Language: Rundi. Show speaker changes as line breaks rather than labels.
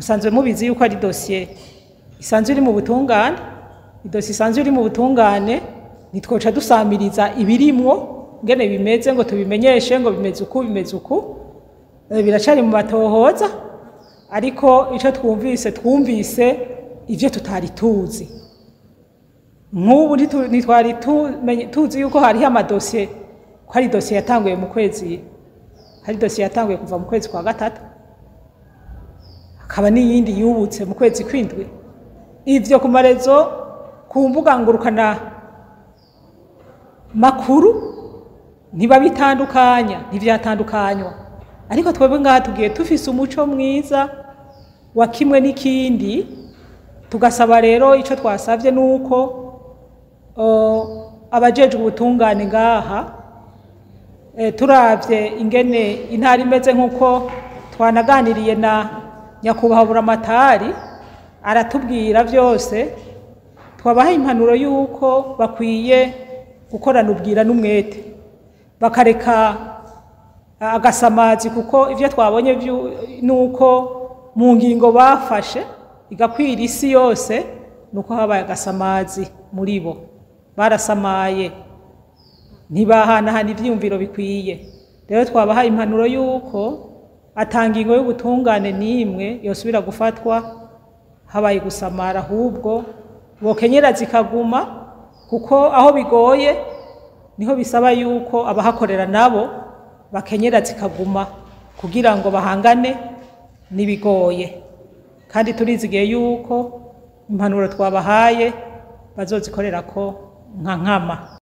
Musanzwe mubizi yuko ari dosiye isanzwe iri mu butungane. Idosiye isanzwe iri mu butungane, ntitwoca dusamiriza ibirimwo ngene bimeze ngo tubimenyeshe ngo bimeze uku, bimeze uku. Biracari mu matohoza, ariko ico twumvise, twumvise ivyo tutari tuzi. Nk'ubu ntitwari tuzi yuko hariho amadosiye, ko hari dosiye yatanguye mu kwezi, hari dosiye yatanguye kuva mu kwezi kwa gatatu, hakaba n'iyindi yubutse mu kwezi kw'indwi. Ivyo ku marezo, ku mbuga ngurukana makuru, ntibabitandukanya, ntivyatandukanywa. Ariko twebwe ngaha tugiye tufise umuco mwiza wa kimwe n'ikindi. Tugasaba rero, ico twasavye nuko abajejwe ubutungane ngaha, turavye ingene intara imeze, nk'uko twanaganiriye na nyakubahwa Buramatari aratubwira vyose, twabaha impanuro y'uko bakwiye gukorana ubwira n'umwete, bakareka agasamazi, kuko ivyo twabonye nuko mu ngingo bafashe igakwira isi yose, nuko habaye agasamazi muri bo, barasamaye, ntibahanahana ivyiyumviro bikwiye. Rero twabahaye impanuro y'uko ata ngingo y'ubutungane n'imwe yosubira gufatwa habaye gusamara, ahubwo bokenyera zikaguma, kuko aho bigoye niho bisaba yuko abahakorera nabo bakenyera zikaguma kugira ngo bahangane n'ibigoye. Kandi turizigiye yuko impanuro twabahaye bazozikorera ko nka nkama.